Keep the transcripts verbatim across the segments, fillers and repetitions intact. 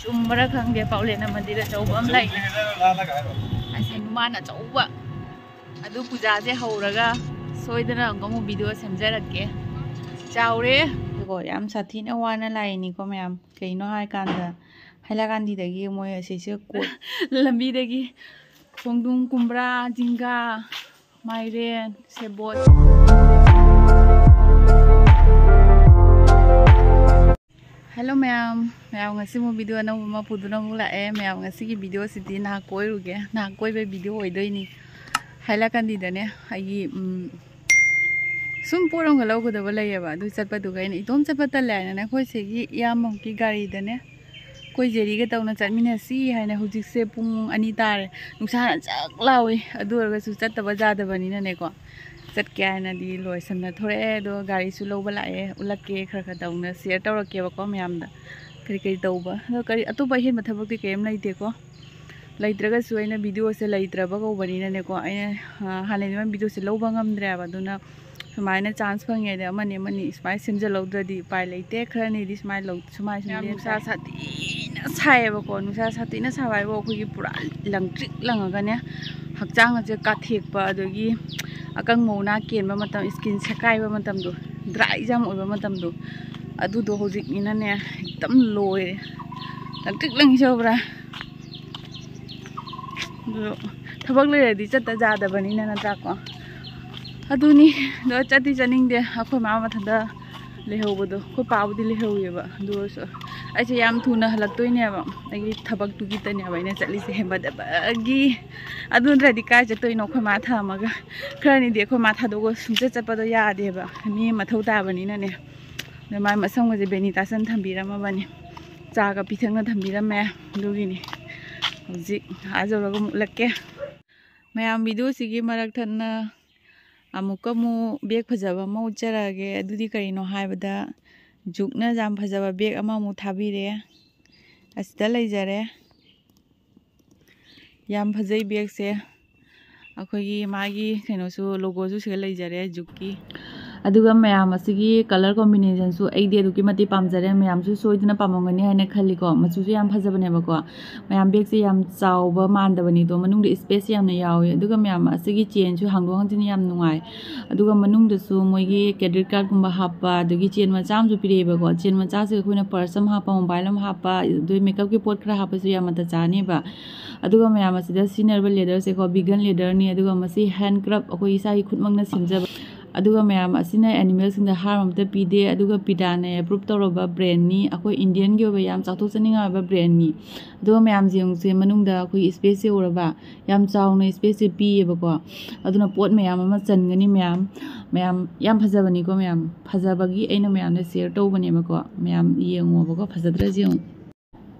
ꯆꯨꯝꯕ꯭ꯔꯥ ꯈꯪꯗꯦ, ꯄꯥꯎꯂꯦꯟꯅ ꯃꯟꯗꯤꯔ ꯑꯆꯧꯕ ꯑꯃ ꯂꯩ꯫ ꯑꯁꯦ ꯍꯅꯨꯃꯥꯟ ꯑꯆꯧꯕ꯫ ꯑꯗꯨ ꯄꯨꯖꯥꯁꯦ ꯍꯧꯔꯒ ꯁꯣꯏꯗꯅ ꯑꯃꯨꯛ ꯚꯤꯗꯤꯑꯣ ꯁꯦꯝꯖꯔꯛꯀꯦ꯫ ꯆꯥꯎꯔꯦ꯫ ꯑꯗꯨꯒ ꯌꯥꯝ ꯁꯥꯊꯤꯅ ꯋꯥꯅ ꯂꯥꯛꯏꯅꯤꯀꯣ ꯃꯌꯥꯝ꯫ ꯀꯩꯅꯣ ꯍꯥꯏꯀꯥꯟꯗ ꯍꯥꯏꯂꯥꯀꯥꯟꯗꯤꯗꯒꯤ ꯃꯣꯏ ꯑꯁꯤꯁꯦ ꯀꯣꯠ ꯂꯝꯕꯤꯗꯒꯤ ꯈꯣꯡꯗ꯭ꯔꯨꯝ, ꯀꯨꯝꯕ꯭ꯔꯥ, ꯖꯤꯡꯒꯥ, ꯃꯥꯏꯔꯦꯟ, ꯁꯦꯕꯣꯠ꯫ ꯍꯦꯜꯂꯣ ꯃꯌꯥꯝ, ꯃꯌꯥꯝ ꯉꯁꯤ ꯑꯃꯨꯛ ꯚꯤꯗꯤꯑꯣ ꯑꯅꯧꯕ ꯑꯃ ꯄꯨꯗꯨꯅ ꯑꯃꯨꯛ ꯂꯥꯛꯑꯦ꯫ ꯃꯌꯥꯝ ꯉꯁꯤꯒꯤ ꯚꯤꯗꯤꯑꯣꯁꯤꯗꯤ ꯅꯍꯥꯛ ꯀꯣꯏꯔꯨꯒꯦ, ꯅꯍꯥꯛ ꯀꯣꯏꯕꯩ ꯚꯤꯗꯤꯑꯣ ꯑꯣꯏꯗꯣꯏꯅꯤ꯫ ꯍꯥꯏꯂꯥꯀꯥꯟꯗꯤꯗꯅꯦ ꯑꯩꯒꯤ ꯎꯝ, ꯁꯨꯝ ꯄꯣꯠ ꯑꯃꯒ ꯂꯧꯒꯗꯕ ꯂꯩꯌꯦꯕ, ꯑꯗꯨ ꯆꯠꯄꯗꯨꯒ ꯑꯩꯅ ꯏꯇꯣꯝ ꯆꯠꯄ ꯇꯜꯂꯦ ꯍꯥꯏꯅꯅꯦ ꯑꯩꯈꯣꯏ ꯁꯤꯒꯤ ꯏꯌꯥꯝꯕꯒꯤ ꯒꯥꯔꯤꯗꯅꯦ ꯑꯩꯈꯣꯏ ꯖꯦꯔꯤꯒ ꯇꯧꯅ ꯆꯠꯃꯤꯟꯅꯁꯤ ꯍꯥꯏꯅ꯫ ꯍꯧꯖꯤꯛꯁꯦ ꯄꯨꯡ ꯑꯅꯤ ꯇꯥꯔꯦ, ꯅꯨꯡꯁꯥꯅ ꯆꯥꯛ ꯂꯥꯎꯏ꯫ ꯑꯗꯨ ꯑꯣꯏꯔꯒꯁꯨ ꯆꯠꯇꯕ ꯌꯥꯗꯕꯅꯤꯅꯅꯦꯀꯣ, ꯆꯠꯀꯦ ꯍꯥꯏꯅꯗꯤ ꯂꯣꯏꯁꯟꯅ ꯊꯣꯔꯛꯑꯦ꯫ ꯑꯗꯣ ꯒꯥꯔꯤꯁꯨ ꯂꯧꯕ ꯂꯥꯛꯑꯦ, ꯎꯠꯂꯛꯀꯦ, ꯈꯔ ꯈꯔ ꯇꯧꯅ ꯁꯤꯌꯔ ꯇꯧꯔꯛꯀꯦꯕꯀꯣ ꯃꯌꯥꯝꯗ ꯀꯔꯤ ꯀꯔꯤ ꯇꯧꯕ꯫ ꯑꯗꯣ ꯀꯔꯤ ꯑꯇꯣꯞꯄ ꯑꯍꯦꯟꯕ ꯊꯕꯛꯇꯤ ꯀꯔꯤꯝ ꯂꯩꯇꯦꯀꯣ꯫ ꯂꯩꯇ꯭ꯔꯒꯁꯨ ꯑꯩꯅ ꯚꯤꯗꯤꯑꯣꯁꯦ ꯂꯩꯇ꯭ꯔꯕ ꯀꯧꯕꯅꯤꯅꯅꯦꯀꯣ, ꯑꯩꯅ ꯍꯥꯟꯅꯩ ꯚꯤꯗꯤꯑꯣꯁꯦ ꯂꯧꯕ ꯉꯝꯗ꯭ꯔꯦꯕ꯫ ꯑꯗꯨꯅ ꯁꯨꯃꯥꯏꯅ ꯆꯥꯟꯁ ꯐꯪꯉꯦꯗꯤ ꯑꯃꯅꯤ ꯑꯃꯅꯤ ꯁꯨꯃꯥꯏꯅ ꯁꯦꯝꯖꯤꯜꯍꯧꯗ꯭ꯔꯗꯤ ꯎꯄꯥꯏ ꯂꯩꯇꯦ꯫ ꯈꯔꯅꯤꯗꯤ ꯁꯨꯃꯥꯏꯅ ꯂꯧ ꯁꯨꯃꯥꯏꯅ ꯁꯨꯝ ꯌꯥꯝ ꯂꯦꯟ ꯅꯨꯡꯁꯥ ꯇꯥꯏ꯫ ꯁꯥꯊꯤꯅ ꯁꯥꯏꯌꯦꯕꯀꯣ꯫ ꯅꯨꯡꯁꯥ ꯁꯥꯊꯤꯅ ꯁꯥꯕ ꯍꯥꯏꯕꯨ ꯑꯩꯈꯣꯏꯒꯤ ꯄꯨꯔꯥ ꯂꯪꯇ꯭ꯔꯤꯛ ꯂꯪꯉꯒꯅꯦ, ꯍꯛꯆꯥꯡ ꯑꯁꯦ ꯀꯥꯊꯦꯛꯄ, ꯑꯗꯒꯤ ꯑꯀꯪꯕ ꯎꯅꯥ ꯀꯦꯟꯕ ꯃꯇꯝ, ꯏꯁꯀꯤꯟ ꯁꯦꯀꯥꯏꯕ ꯃꯇꯝꯗꯣ, ꯗ꯭ꯔꯥꯏ ꯌꯥꯝ ꯑꯣꯏꯕ ꯃꯇꯝꯗꯣ, ꯑꯗꯨꯗꯣ ꯍꯧꯖꯤꯛꯅꯤꯅꯅꯦ ꯑꯗꯨꯝ ꯂꯣꯏꯔꯦ, ꯂꯪꯇ꯭ꯔꯤꯛ ꯂꯪꯉꯤꯁꯦ ꯎꯕ꯭ꯔꯥ? ꯑꯗꯨ ꯊꯕꯛ ꯂꯩꯔꯗꯤ ꯆꯠꯇ ꯌꯥꯗꯕꯅꯤꯅ ꯅꯠꯇ꯭ꯔꯥꯀꯣ? ꯑꯗꯨꯅꯤ꯫ ꯑꯗꯣ ꯆꯠꯇꯤ ꯆꯠꯅꯤꯡꯗꯦ, ꯑꯩꯈꯣꯏ ꯃꯥ ꯃꯊꯟꯇ ꯂꯩꯍꯧꯕꯗꯣ꯫ ꯑꯩꯈꯣꯏ ꯄꯥꯕꯨꯗꯤ ꯂꯩꯍꯧꯋꯦꯕ, ꯑꯗꯨ ꯑꯣꯏꯔꯁꯨ ꯑꯩꯁꯦ ꯌꯥꯝ ꯊꯨꯅ ꯍꯜꯂꯛꯇꯣꯏꯅꯦꯕ, ꯑꯩꯒꯤ ꯊꯕꯛꯇꯨꯒꯤꯇꯅꯦꯕ ꯑꯩꯅ ꯆꯠꯂꯤꯁꯦ ꯍꯦꯟꯃꯟꯗꯕꯒꯤ꯫ ꯑꯗꯨ ꯅꯠꯇ꯭ꯔꯗꯤ ꯀꯥꯏ ꯆꯠꯇꯣꯏꯅꯣ ꯑꯩꯈꯣꯏ ꯃꯥ ꯊꯝꯃꯒ? ꯈꯔꯅꯤꯗꯤ ꯑꯩꯈꯣꯏ ꯃꯥ ꯊꯥꯗꯣꯛꯑꯒ ꯁꯨꯡꯆꯠ ꯆꯠꯄꯗꯣ ꯌꯥꯗꯦꯕ, ꯃꯤ ꯃꯊꯧ ꯇꯥꯕꯅꯤꯅꯅꯦ꯫ ꯑꯗ ꯃꯥꯏ ꯃꯁꯝꯒꯁꯦ ꯕꯦꯅꯤ ꯇꯥꯁꯟ ꯊꯝꯕꯤꯔꯝꯃꯕꯅꯤ, ꯆꯥꯒ ꯄꯤꯊꯛꯅ ꯊꯝꯕꯤꯔꯝꯃꯦ꯫ ꯑꯗꯨꯒꯤꯅꯤ꯫ ꯍꯧꯖꯤꯛ ꯑꯥ ꯌꯧꯔꯒ ꯑꯃꯨꯛ ꯎꯠꯂꯛꯀꯦ꯫ ꯃꯌꯥꯝ ꯚꯤꯗꯤꯑꯣꯁꯤꯒꯤ ꯃꯔꯛ ꯊꯠꯅ ꯑꯃꯨꯛꯀ ꯑꯃꯨꯛ ꯕꯦꯒ ꯐꯖꯕ ꯑꯃ ꯎꯠꯆꯔꯛꯑꯒꯦ꯫ ꯑꯗꯨꯗꯤ ꯀꯔꯤꯅꯣ ꯍꯥꯏꯕꯗ ꯖꯨꯛꯅ ꯌꯥꯝ ꯐꯖꯕ ꯕꯦꯒ ꯑꯃꯃꯨꯛ ꯊꯥꯕꯤꯔꯦ꯫ ꯑꯁꯤꯗ ꯂꯩꯖꯔꯦ꯫ ꯌꯥꯝ ꯐꯖꯩ ꯕꯦꯒꯁꯦ꯫ ꯑꯩꯈꯣꯏꯒꯤ ꯃꯥꯒꯤ ꯀꯩꯅꯣꯁꯨ, ꯂꯣꯒꯣꯁꯨ ꯁꯤꯗ ꯂꯩꯖꯔꯦ ꯖꯨꯛꯀꯤ꯫ ꯑꯗꯨꯒ ꯃꯌꯥꯝ, ꯑꯁꯤꯒꯤ colour combination ꯁꯨ ꯑꯩꯗꯤ ꯑꯗꯨꯛꯀꯤ ꯃꯇꯤꯛ ꯄꯥꯝꯖꯔꯦ꯫ ꯃꯌꯥꯝꯁꯨ ꯁꯣꯏꯗꯅ ꯄꯥꯝꯃꯝꯒꯅꯤ ꯍꯥꯏꯅ ꯈꯜꯂꯤꯀꯣ꯫ ꯃꯆꯨꯁꯨ ꯌꯥꯝ ꯐꯖꯕꯅꯦꯕꯀꯣ꯫ ꯃꯌꯥꯝ, bag ꯁꯦ ꯌꯥꯝ ꯆꯥꯎꯕ ꯃꯥꯟꯗꯕꯅꯤꯗꯣ, ꯃꯅꯨꯡꯗ space ꯌꯥꯝꯅ ꯌꯥꯎꯋꯦ꯫ ꯑꯗꯨꯒ ꯃꯌꯥꯝ, ꯑꯁꯤꯒꯤ chain ꯁꯨ ꯍꯥꯡꯗꯣꯛ ꯍꯥꯡꯖꯤꯟ ꯌꯥꯝ ꯅꯨꯡꯉꯥꯏ꯫ ꯑꯗꯨꯒ ꯃꯅꯨꯡꯗꯁꯨ ꯃꯣꯏꯒꯤ credit card ꯀꯨꯝꯕ ꯍꯥꯞꯄ, ꯑꯗꯨꯒꯤ chain ꯃꯆꯥ ꯑꯃꯁꯨ ꯄꯤꯔꯛꯑꯦꯕꯀꯣ꯫ Chain ꯃꯆꯥꯁꯦ ꯑꯩꯈꯣꯏꯅ purse ꯑꯃ ꯍꯥꯞꯄ, mobile ꯑꯃ ꯍꯥꯞꯄ, ꯑꯗꯨꯒꯤ makeup ꯀꯤ ꯄꯣꯠ ꯈꯔ ꯍꯥꯞꯄꯁꯨ ꯌꯥꯝ ꯃꯇꯝ ꯆꯥꯅꯦꯕ꯫ ꯑꯗꯨꯒ ꯃꯌꯥꯝ, ꯑꯁꯤꯗ ꯁꯤꯖꯤꯟꯅꯔꯤꯕ leather ꯁꯦꯀꯣ, vegan leather ꯅꯤ꯫ ꯑꯗꯨꯒ ꯃꯁꯤ handcraft, ꯑꯩꯈꯣꯏ ꯏꯁꯥꯒꯤ ꯈꯨꯠꯃꯛꯅ ꯁꯦꯝꯖꯕ꯫ ꯑꯗꯨꯒ ꯃꯌꯥꯝ, ꯑꯁꯤꯅ animal ꯁꯤꯡꯗ harm ꯑꯃꯠꯇ ꯄꯤꯗꯦ꯫ ꯑꯗꯨꯒ PETA ꯅ approve ꯇꯧꯔꯕ brand ꯅꯤ꯫ ꯑꯩꯈꯣꯏ Indian ꯒꯤ ꯑꯣꯏꯕ ꯌꯥꯝ ꯆꯥꯎꯊꯣꯛꯆꯅꯤꯡꯉꯥꯏ ꯑꯣꯏꯕ brand ꯅꯤ꯫ ꯑꯗꯨꯒ ꯃꯌꯥꯝ, ꯌꯦꯡꯉꯨꯁꯦ, ꯃꯅꯨꯡꯗ ꯑꯩꯈꯣꯏ space ꯁꯦ ꯎꯔꯕ? ꯌꯥꯝ ꯆꯥꯎꯅ space ꯁꯦ ꯄꯤꯌꯦꯕꯀꯣ꯫ ꯑꯗꯨꯅ ꯄꯣꯠ ꯃꯌꯥꯝ ꯑꯃ ꯆꯟꯒꯅꯤ ꯃꯌꯥꯝ꯫ ꯃꯌꯥꯝ, ꯌꯥꯝ ꯐꯖꯕꯅꯤꯀꯣ ꯃꯌꯥꯝ꯫ ꯐꯖꯕꯒꯤ ꯑꯩꯅ ꯃꯌꯥꯝꯗ share ꯇꯧꯕꯅꯦꯕꯀꯣ꯫ ꯃꯌꯥꯝ ꯌꯦꯡꯉꯣꯕꯀꯣ, ꯐꯖꯗ꯭ꯔꯁꯤ ꯌꯦꯡꯉꯨ꯫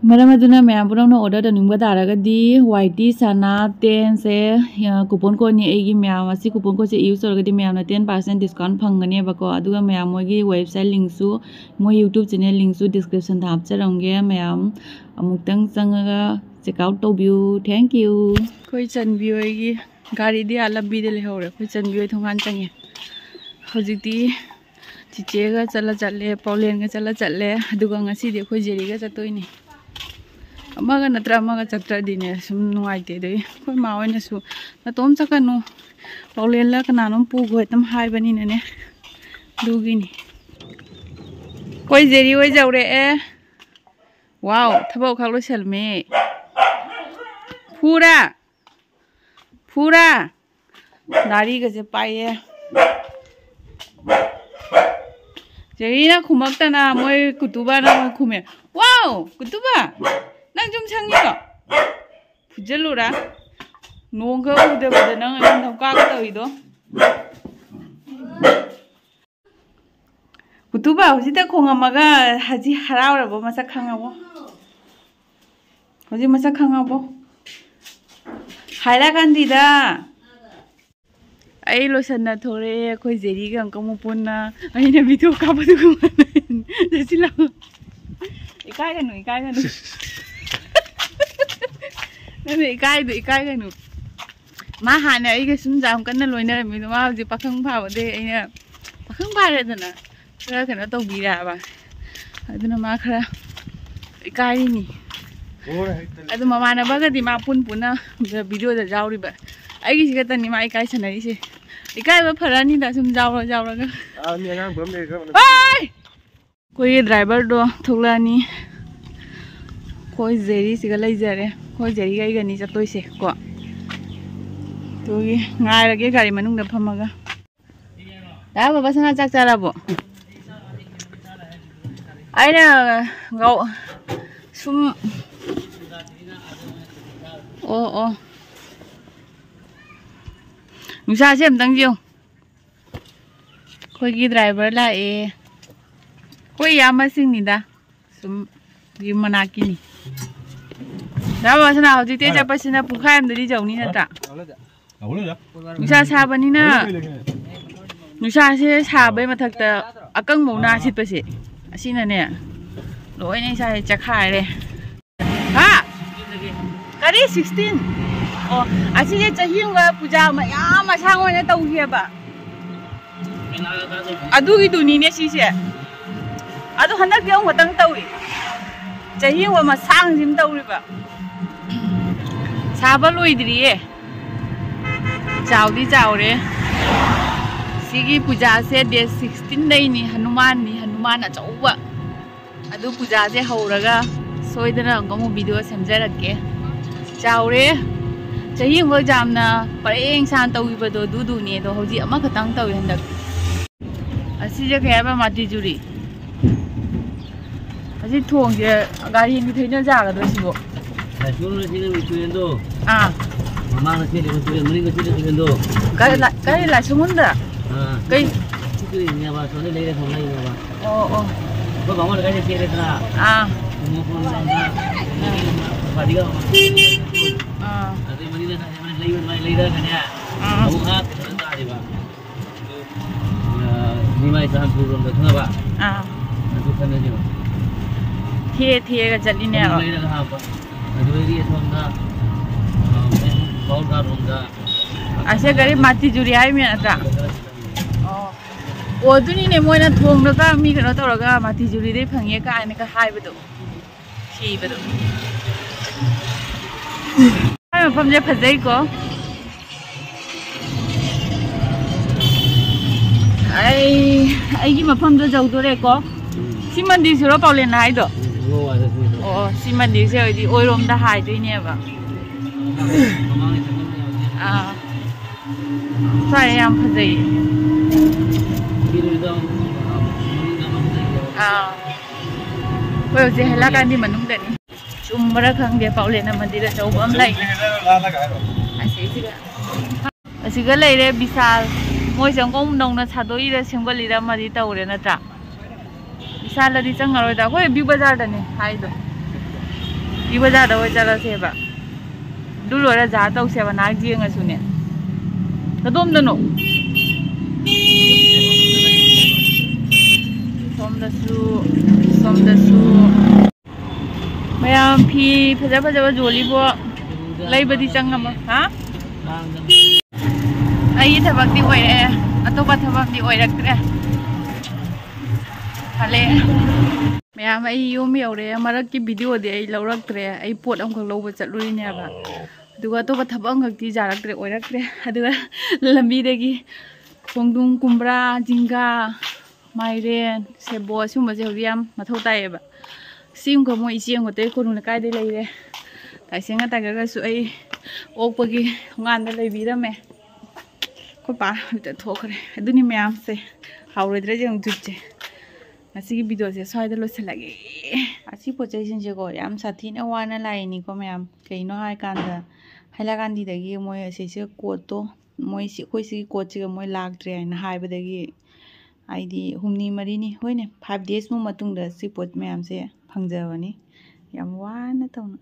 ꯃꯔꯝ ꯑꯗꯨꯅ ꯃꯌꯥꯝ ꯄꯨꯝꯅꯃꯛꯅ order ꯇꯧꯅꯤꯡꯕ ꯇꯥꯔꯒꯗꯤ, YT Sana ten ꯁꯦ, ꯑ, coupon code ꯅꯤ ꯑꯩꯒꯤ꯫ ꯃꯌꯥꯝ, ꯑꯁꯤ coupon code ꯁꯦ use ꯇꯧꯔꯒꯗꯤ ꯃꯌꯥꯝꯅ ten percent discount ꯐꯪꯒꯅꯦꯕꯀꯣ꯫ ꯑꯗꯨꯒ ꯃꯌꯥꯝ, ꯃꯣꯏꯒꯤ website link ꯁꯨ, ꯃꯣꯏ YouTube channel link ꯁꯨ description ꯗ ꯍꯥꯞꯆꯔꯝꯒꯦ꯫ ꯃꯌꯥꯝ ꯑꯃꯨꯛꯇꯪ ꯆꯪꯉꯒ check out ꯇꯧꯕꯤꯌꯨ꯫ Thank you꯫ ꯑꯩꯈꯣꯏ ꯆꯟꯕꯤ ꯍꯣꯏꯒꯤ ꯒꯥꯔꯤꯗꯤ ꯑꯥ ꯂꯝꯕꯤꯗ ꯂꯩꯍꯧꯔꯦ꯫ ꯑꯩꯈꯣꯏ ꯆꯟꯕꯤ ꯍꯣꯏ ꯊꯣꯡꯒꯥꯟ ꯆꯪꯉꯦ꯫ ꯍꯧꯖꯤꯛꯇꯤ ꯆꯤꯆꯦꯒ ꯆꯠꯂ ꯆꯠꯂꯦ, ꯄꯥꯎꯂꯦꯟꯒ ꯆꯠꯂ ꯆꯠꯂꯦ, ꯑꯗꯨꯒ ꯉꯁꯤꯗꯤ ꯑꯩꯈꯣꯏ ꯖꯦꯔꯤꯒ ꯆꯠꯇꯣꯏꯅꯤ꯫ ꯑꯃꯒ ꯅꯠꯇ꯭ꯔ ꯑꯃꯒ ꯆꯠꯇ꯭ꯔꯗꯤꯅꯦ ꯁꯨꯝ ꯅꯨꯡꯉꯥꯏꯇꯦ꯫ ꯑꯗꯨꯒꯤ ꯑꯩꯈꯣꯏ ꯃꯥ ꯍꯣꯏꯅꯁꯨ, "ꯅꯇꯣꯝ ꯆꯠꯀꯅꯨ, ꯄꯥꯎꯂꯦꯟꯂ ꯀꯅꯥꯅꯣꯝ ꯄꯨꯈꯣ" ꯑꯗꯨꯝ ꯍꯥꯏꯕꯅꯤꯅꯅꯦ꯫ ꯑꯗꯨꯒꯤꯅꯤ꯫ ꯑꯩꯈꯣꯏ ꯖꯦꯔꯤ ꯍꯣꯏ ꯌꯧꯔꯛꯑꯦ꯫ ꯋꯥꯎ, ꯊꯕꯛ ꯈꯛ ꯂꯣꯏꯁꯜꯂꯝꯃꯦ꯫ ꯐꯨꯔꯥ? ꯐꯨꯔꯥ? ꯅꯥꯔꯤꯒꯁꯦ ꯄꯥꯏꯌꯦ꯫ ꯖꯦꯔꯤꯅ ꯈꯨꯝꯃꯛꯇꯅ ꯃꯣꯏ ꯀꯨꯇꯨꯕꯥꯅ ꯃꯣꯏ ꯈꯨꯝꯃꯦ꯫ "ꯋꯥꯎ, ꯀꯨꯇꯨꯕꯥ, ꯅꯪ ꯌꯨꯝ ꯁꯪꯉꯤꯔꯣ? ꯐꯨꯖꯜꯂꯨꯔꯥ? ꯅꯣꯡ ꯈꯔ ꯎꯗꯕꯗ ꯅꯪ ꯑꯩꯉꯣꯟꯗ ꯀꯥꯒ ꯇꯧꯔꯤꯗꯣ?" ꯀꯨꯇꯨꯕꯥ ꯍꯧꯖꯤꯛꯇ ꯈꯣꯡꯉꯝꯃꯒ ꯍꯧꯖꯤꯛ ꯍꯔꯥꯎꯔꯕꯣ? ꯃꯁꯛ ꯈꯪꯉꯕꯣ? ꯍꯧꯖꯤꯛ ꯃꯁꯛ ꯈꯪꯉꯕꯣ? ꯍꯥꯏꯔꯀꯥꯟꯗꯤꯗ꯫ ꯑꯩ ꯂꯣꯏꯁꯟꯅ ꯊꯣꯔꯛꯑꯦ ꯑꯩꯈꯣꯏ ꯖꯦꯔꯤꯒ ꯑꯪꯀꯜ ꯃꯄꯨꯟꯅ꯫ ꯑꯩꯅ video ꯀꯥꯞꯄꯗꯨꯒ ꯃꯥꯟꯅꯩ꯫ ꯆꯠꯁꯤ ꯂꯥꯛꯑꯣ꯫ ꯏꯀꯥꯏꯒꯅꯨ, ꯏꯀꯥꯏꯒꯅꯨ꯫ ꯅꯪꯅ ꯏꯀꯥꯏꯗꯣ ꯏꯀꯥꯏꯒꯅꯨ꯫ ꯃꯥ ꯍꯥꯟꯅ ꯑꯩꯒ ꯁꯨꯝ ꯌꯥꯝ ꯀꯟꯅ ꯂꯣꯏꯅꯔꯝꯃꯤꯗꯣ, ꯃꯥ ꯍꯧꯖꯤꯛ ꯄꯥꯈꯪ ꯐꯥꯕꯗꯩ ꯑꯩꯅ ꯄꯥꯈꯪ ꯐꯥꯔꯦꯗꯅ ꯈꯔ ꯀꯩꯅꯣ ꯇꯧꯕꯤꯔꯦꯕ꯫ ꯑꯗꯨꯅ ꯃꯥ ꯈꯔ ꯏꯀꯥꯏꯔꯤꯅꯤ꯫ ꯑꯗꯨ ꯃꯃꯥꯟꯅꯕꯒꯗꯤ ꯃꯥ ꯄꯨꯟ ꯄꯨꯟꯅ ꯚꯤꯗꯤꯑꯣꯗ ꯌꯥꯎꯔꯤꯕ꯫ ꯑꯩꯒꯤꯁꯤ ꯈꯛꯇꯅꯤ ꯃꯥ ꯏꯀꯥꯏ ꯁꯥꯟꯅꯔꯤꯁꯦ꯫ ꯏꯀꯥꯏꯕ ꯐꯔꯅꯤꯗ ꯁꯨꯝ ꯌꯥꯎꯔ ꯌꯥꯎꯔꯒ꯫ ꯑꯥ, ꯃꯤ ꯑꯉꯥꯡ ꯄꯨꯔꯝ ꯂꯩꯔꯦ, ꯈꯔ ꯃꯅꯨꯡ ꯍꯣꯏ! ꯑꯩꯈꯣꯏꯒꯤ ꯗ꯭ꯔꯥꯏꯚꯔꯗꯣ ꯊꯣꯛꯂꯛꯑꯅꯤ꯫ ꯑꯩꯈꯣꯏ ꯖꯦꯔꯤꯁꯤꯒ ꯂꯩꯖꯔꯦ꯫ ꯑꯩꯈꯣꯏ ꯖꯦꯔꯤꯒ ꯑꯩꯒꯅꯤ ꯆꯠꯇꯣꯏꯁꯦ ꯀꯣ꯫ ꯑꯗꯨꯒꯤ ꯉꯥꯏꯔꯒꯦ ꯒꯥꯔꯤ ꯃꯅꯨꯡꯗ ꯐꯝꯃꯒ꯫ ꯗꯥ ꯕꯕꯥ ꯁꯅꯥ ꯆꯥꯛ ꯆꯥꯔꯕꯣ? ꯑꯩꯅ ꯉꯧ-, ꯁꯨꯝ, ꯑꯣ, ꯑꯣ꯫ ꯅꯨꯡꯁꯥꯁꯦ ꯑꯝꯇꯪ ꯌꯦꯡꯉꯨ꯫ ꯑꯩꯈꯣꯏꯒꯤ ꯗ꯭ꯔꯥꯏꯚꯔ ꯂꯥꯛꯑꯦ꯫ ꯑꯩꯈꯣꯏ ꯏꯌꯥꯝꯕꯁꯤꯡꯅꯤꯗ꯫ ꯁꯨꯝ ꯌꯨꯝ ꯃꯅꯥꯛꯀꯤꯅꯤ꯫ ꯗꯥ ꯕꯕꯥꯁꯅꯥ ꯍꯧꯖꯤꯛꯇꯤ ꯆꯠꯄꯁꯤꯅ ꯄꯨꯡꯈꯥꯏ ꯑꯃꯗꯗꯤ ꯌꯧꯅꯤ ꯅꯠꯇ꯭ꯔꯥ? ꯅꯨꯡꯁꯥ ꯁꯥꯕꯅꯤꯅ ꯅꯨꯡꯁꯥꯁꯦ ꯁꯥꯕꯩ ꯃꯊꯛꯇ ꯑꯀꯪꯕ ꯎꯅꯥ ꯁꯤꯠꯄꯁꯦ ꯑꯁꯤꯅꯅꯦ ꯂꯣꯏꯅ ꯏꯁꯥꯁꯦ ꯆꯦꯛꯈꯥꯏꯔꯦ꯫ ꯍꯥ? ꯀꯔꯤ sixteen? ꯑꯣ, ꯑꯁꯤꯁꯦ ꯆꯍꯤ ꯑꯃꯒ ꯄꯨꯖꯥ ꯃꯌꯥꯝ ꯑꯁꯥꯡ ꯑꯣꯏꯅ ꯇꯧꯈꯤꯑꯕ꯫ ꯑꯗꯨꯒꯤꯗꯨꯅꯤꯅꯦ ꯁꯤꯁꯦ꯫ ꯑꯗꯨ ꯍꯟꯗꯛꯇꯤ ꯑꯃꯨꯛ ꯈꯛꯇꯪ ꯇꯧꯏ꯫ ꯆꯍꯤ ꯑꯃ ꯃꯁꯥꯡꯁꯤꯃ ꯇꯧꯔꯤꯕ꯫ ꯁꯥꯕ ꯂꯣꯏꯗ꯭ꯔꯤꯌꯦ꯫ ꯆꯥꯎꯗꯤ ꯆꯥꯎꯔꯦ꯫ ꯁꯤꯒꯤ ꯄꯨꯖꯥꯁꯦ date sixteen ꯗꯩꯅꯤ꯫ ꯍꯅꯨꯃꯥꯟꯅꯤ, ꯍꯅꯨꯃꯥꯟ ꯑꯆꯧꯕ꯫ ꯑꯗꯨ ꯄꯨꯖꯥꯁꯦ ꯍꯧꯔꯒ ꯁꯣꯏꯗꯅ ꯑꯃꯨꯛ ꯚꯤꯗꯤꯑꯣ ꯁꯦꯝꯖꯔꯛꯀꯦ꯫ ꯆꯥꯎꯔꯦ꯫ ꯆꯍꯤ ꯑꯃꯈꯛ ꯌꯥꯝꯅ ꯄꯔꯦꯡ ꯁꯥꯅ ꯇꯧꯈꯤꯕꯗꯣ ꯑꯗꯨꯗꯨꯅꯦ꯫ ꯑꯗꯣ ꯍꯧꯖꯤꯛ ꯑꯃꯈꯛꯇꯪ ꯇꯧꯋꯦ ꯍꯟꯗꯛ꯫ ꯑꯁꯤꯁꯦ ꯀꯩ ꯍꯥꯏꯕ? ꯃꯥꯇꯤꯖꯨꯔꯤ꯫ ꯑꯁꯤ ꯊꯣꯡꯁꯦ ꯒꯥꯔꯤ ꯑꯅꯤ ꯊꯩꯅ ꯌꯥꯒꯗ꯭ꯔꯣ ꯁꯤꯕꯣ? ꯂꯥꯏꯁꯣꯟ ꯁꯤꯅ ꯇꯨꯔꯦꯟꯗꯣ꯫ ꯑꯥ꯫ ꯃꯃꯥꯡꯗ ꯆꯦꯜꯂꯤꯕ ꯇꯨꯔꯦꯟ, ꯃꯅꯤꯡꯗ ꯆꯦꯜꯂꯤꯕ ꯇꯨꯔꯦꯟꯗꯣ꯫ ꯀꯔꯤ ꯂꯥ-, ꯀꯔꯤ ꯂꯥꯏꯁꯣꯟꯗ? ꯑꯥ꯫ ꯀꯩ? ꯁꯤ ꯇꯨꯔꯦꯟꯅꯦꯕ, ꯑꯁꯣꯝꯗ ꯂꯩꯔꯦ, ꯑꯁꯣꯝ ꯂꯩꯔꯦꯕ꯫ ꯑꯣ, ꯑꯣ꯫ ꯑꯩꯈꯣꯏ ꯕꯥꯃꯣꯟ ꯂꯩꯀꯥꯏꯗ ꯆꯦꯜꯂꯦꯗꯅ꯫ ꯑꯥ꯫ ꯈꯨꯃꯣꯛꯐꯝ ꯂꯣꯝꯗ, ꯒꯥꯔꯤꯒ ꯑꯥ꯫ ꯑꯗꯩ ꯃꯅꯤꯡꯗ ꯂꯩꯕ ꯑꯗꯨꯃꯥꯏꯅ ꯂꯩꯔꯒꯅꯦ꯫ ꯑꯥ꯫ ꯑꯃꯨꯛ ꯑꯥ ꯀꯩꯅꯣꯗ ꯇꯥꯔꯤꯕ꯫ ꯑꯗꯨ, ꯑ, ꯅꯤꯃꯥꯏ ꯆꯨꯔꯥꯆꯥꯟꯄꯨꯔ ꯂꯣꯝꯗ ꯈꯪꯉꯕ? ꯑꯥ꯫ ꯑꯗꯨ ꯈꯟꯅꯁꯦꯕ꯫ ꯊꯤꯑ ꯊꯤꯑꯒ ꯆꯠꯂꯤꯅꯦꯕ꯫ ꯑꯃꯨꯛ ꯂꯩꯔꯒ ꯍꯥꯞꯄ꯫ ꯑꯗꯨꯗꯒꯤ ꯑꯁꯣꯝꯗ, ꯑ, ꯄꯥꯎ ꯇꯥꯔꯣꯝꯗ꯫ ꯑꯁꯦ ꯒꯥꯔꯤ ꯃꯥꯇꯤꯖꯨꯔꯤ ꯍꯥꯏꯃꯤ ꯅꯠꯇ꯭ꯔꯥ? ꯑꯣ꯫ ꯑꯣ, ꯑꯗꯨꯅꯤꯅꯦ, ꯃꯣꯏꯅ ꯊꯣꯡꯗꯒ ꯃꯤ ꯀꯩꯅꯣ ꯇꯧꯔꯒ ꯃꯥꯇꯤꯖꯨꯔꯤꯗꯩ ꯐꯪꯉꯦ ꯀꯥꯏꯅꯒ ꯍꯥꯏꯕꯗꯣ, ꯊꯤꯕꯗꯣ꯫ ꯃꯥꯏ ꯃꯐꯝꯁꯦ ꯐꯖꯩꯀꯣ꯫ ꯑꯩ ꯑꯩꯒꯤ ꯃꯐꯝꯗꯣ ꯌꯧꯗꯣꯔꯦꯀꯣ꯫ ꯁꯤ ꯃꯟꯗꯤꯔꯁꯤꯔꯣ ꯄꯥꯎꯂꯦꯟꯅ ꯍꯥꯏꯗꯣ? ꯑꯣ, ꯁꯤ ꯃꯟꯗꯤꯔꯁꯦ ꯑꯣꯏꯗꯤ ꯑꯣꯏꯔꯣꯝꯗ ꯍꯥꯏꯗꯣꯏꯅꯦꯕ꯫ ꯑꯥ, ꯁ꯭ꯋꯥꯏ ꯌꯥꯝ ꯐꯖꯩꯌꯦ꯫ ꯑꯥ, ꯑꯩꯈꯣꯏ ꯍꯧꯖꯤꯛ ꯍꯥꯏꯂꯥꯀꯥꯟꯗꯤ ꯃꯅꯨꯡꯗꯅꯤ꯫ ꯆꯨꯝꯕꯔꯥ ꯈꯪꯗꯦ, ꯄꯥꯎꯂꯦꯟꯅ ꯃꯟꯗꯤꯔ ꯑꯆꯧꯕ ꯑꯃ ꯂꯩ꯫ ꯑꯁꯤꯁꯤꯒ ꯑꯁꯤꯒ ꯂꯩꯔꯦ ꯕꯤꯁꯥꯜ꯫ ꯃꯣꯏꯁꯦ ꯑꯃꯨꯛ ꯅꯧꯅ ꯁꯥꯗꯣꯛꯏꯔ ꯁꯦꯝꯒꯠꯂꯤꯔ ꯑꯃꯗꯤ ꯇꯧꯔꯦ ꯅꯠꯇ꯭ꯔꯥ? ꯕꯤꯁꯥꯜꯗꯗꯤ ꯆꯪꯉꯔꯣꯏꯗ, ꯑꯩꯈꯣꯏ ꯕꯤꯒ ꯕꯖꯥꯔꯗꯅꯦ ꯍꯥꯏꯗꯣ꯫ ꯕꯤꯒ ꯕꯖꯥꯔꯗ ꯑꯣꯏ ꯆꯠꯂꯁꯦꯕ꯫ ꯑꯗꯨ ꯂꯣꯏꯔ ꯖꯥ ꯇꯧꯁꯦꯕ, ꯅꯍꯥꯛ ꯌꯦꯡꯉꯁꯨꯅꯦ꯫ ꯀꯗꯣꯝꯗꯅꯣ? ꯁꯣꯝꯗꯁꯨ, ꯁꯣꯝꯗꯁꯨ꯫ ꯃꯌꯥꯝ ꯐꯤ ꯐꯖ ꯐꯖꯕ ꯌꯣꯜꯂꯤꯕꯣ? ꯂꯩꯕꯗꯤ ꯆꯪꯉꯝꯃꯣ꯫ ꯍꯥ? ꯑꯩꯒꯤ ꯊꯕꯛꯇꯤ ꯑꯣꯏꯔꯛꯑꯦ, ꯑꯇꯣꯞꯄ ꯊꯕꯛꯇꯤ ꯑꯣꯏꯔꯛꯇ꯭ꯔꯦ꯫ ꯍꯜꯂꯦ꯫ ꯃꯌꯥꯝ, ꯑꯩ ꯌꯨꯝ ꯌꯧꯔꯦ꯫ ꯃꯔꯛꯀꯤ ꯚꯤꯗꯤꯑꯣꯗꯤ ꯑꯩ ꯂꯧꯔꯛꯇ꯭ꯔꯦ, ꯑꯩ ꯄꯣꯠ ꯑꯃꯈꯛ ꯂꯧꯕ ꯆꯠꯂꯨꯔꯤꯅꯦꯕ꯫ ꯑꯗꯨꯒ ꯑꯇꯣꯞꯄ ꯊꯕꯛ ꯑꯃꯈꯛꯇꯤ ꯌꯥꯔꯛꯇ꯭ꯔꯦ, ꯑꯣꯏꯔꯛꯇ꯭ꯔꯦ꯫ ꯑꯗꯨꯒ ꯂꯝꯕꯤꯗꯒꯤ ꯈꯣꯡꯗ꯭ꯔꯨꯝ, ꯀꯨꯝꯕ꯭ꯔꯥ, ꯖꯤꯡꯒꯥ, ꯃꯥꯏꯔꯦꯟ, ꯁꯦꯕꯣꯠ, ꯁꯤꯒꯨꯝꯕꯁꯦ ꯍꯧꯖꯤꯛ ꯌꯥꯝ ꯃꯊꯧ ꯇꯥꯏꯌꯦꯕ꯫ ꯁꯤ ꯑꯃꯈꯛ ꯃꯣꯏ ꯏꯆꯦ ꯑꯃꯈꯛꯇ ꯀꯣꯅꯨꯡ ꯂꯩꯀꯥꯏꯗꯩ ꯂꯩꯔꯦ꯫ ꯇꯥꯏꯁꯦꯟꯒ ꯇꯥꯏꯒꯔꯒꯁꯨ ꯑꯩ ꯑꯣꯛꯄꯒꯤ ꯊꯣꯡꯒꯥꯟꯗ ꯂꯩꯕꯤꯔꯝꯃꯦ꯫ ꯑꯩꯈꯣꯏ ꯄꯥ ꯍꯧꯖꯤꯛꯇ ꯊꯣꯛꯈ꯭ꯔꯦ꯫ ꯑꯗꯨꯅꯤ ꯃꯌꯥꯝꯁꯦ, ꯍꯥꯎꯔꯣꯏꯗ꯭ꯔꯥ ꯌꯦꯡꯉꯨ ꯖꯨꯠꯁꯦ꯫ ꯉꯁꯤꯒꯤ ꯚꯤꯗꯤꯑꯣꯁꯦ ꯁ꯭ꯋꯥꯏꯗ ꯂꯣꯏꯁꯤꯜꯂꯒꯦ꯫ ꯑꯁꯤ ꯄꯣꯠ ꯆꯩꯁꯤꯡꯁꯦꯀꯣ ꯌꯥꯝ ꯁꯥꯊꯤꯅ ꯋꯥꯅ ꯂꯥꯛꯏꯅꯤꯀꯣ ꯃꯌꯥꯝ꯫ ꯀꯩꯅꯣ ꯍꯥꯏꯀꯥꯟꯗ ꯍꯥꯏꯂꯥꯀꯥꯟꯗꯤꯗꯒꯤ ꯃꯣꯏ ꯑꯁꯤꯁꯦ ꯀꯣꯠꯇꯣ, ꯃꯣꯏ ꯁꯤ, ꯑꯩꯈꯣꯏ ꯁꯤꯒꯤ ꯀꯣꯠꯁꯤꯒ ꯃꯣꯏ ꯂꯥꯛꯇ꯭ꯔꯦ ꯍꯥꯏꯅ ꯍꯥꯏꯕꯗꯒꯤ ꯍꯥꯏꯗꯤ ꯍꯨꯝꯅꯤ ꯃꯔꯤꯅꯤ, ꯍꯣꯏꯅꯦ, five days ꯃꯨꯛ ꯃꯇꯨꯡꯗ ꯁꯤ ꯄꯣꯠ ꯃꯌꯥꯝꯁꯦ ꯐꯪꯖꯕꯅꯤ꯫ ꯌꯥꯝ ꯋꯥꯅ ꯇꯧꯅ꯫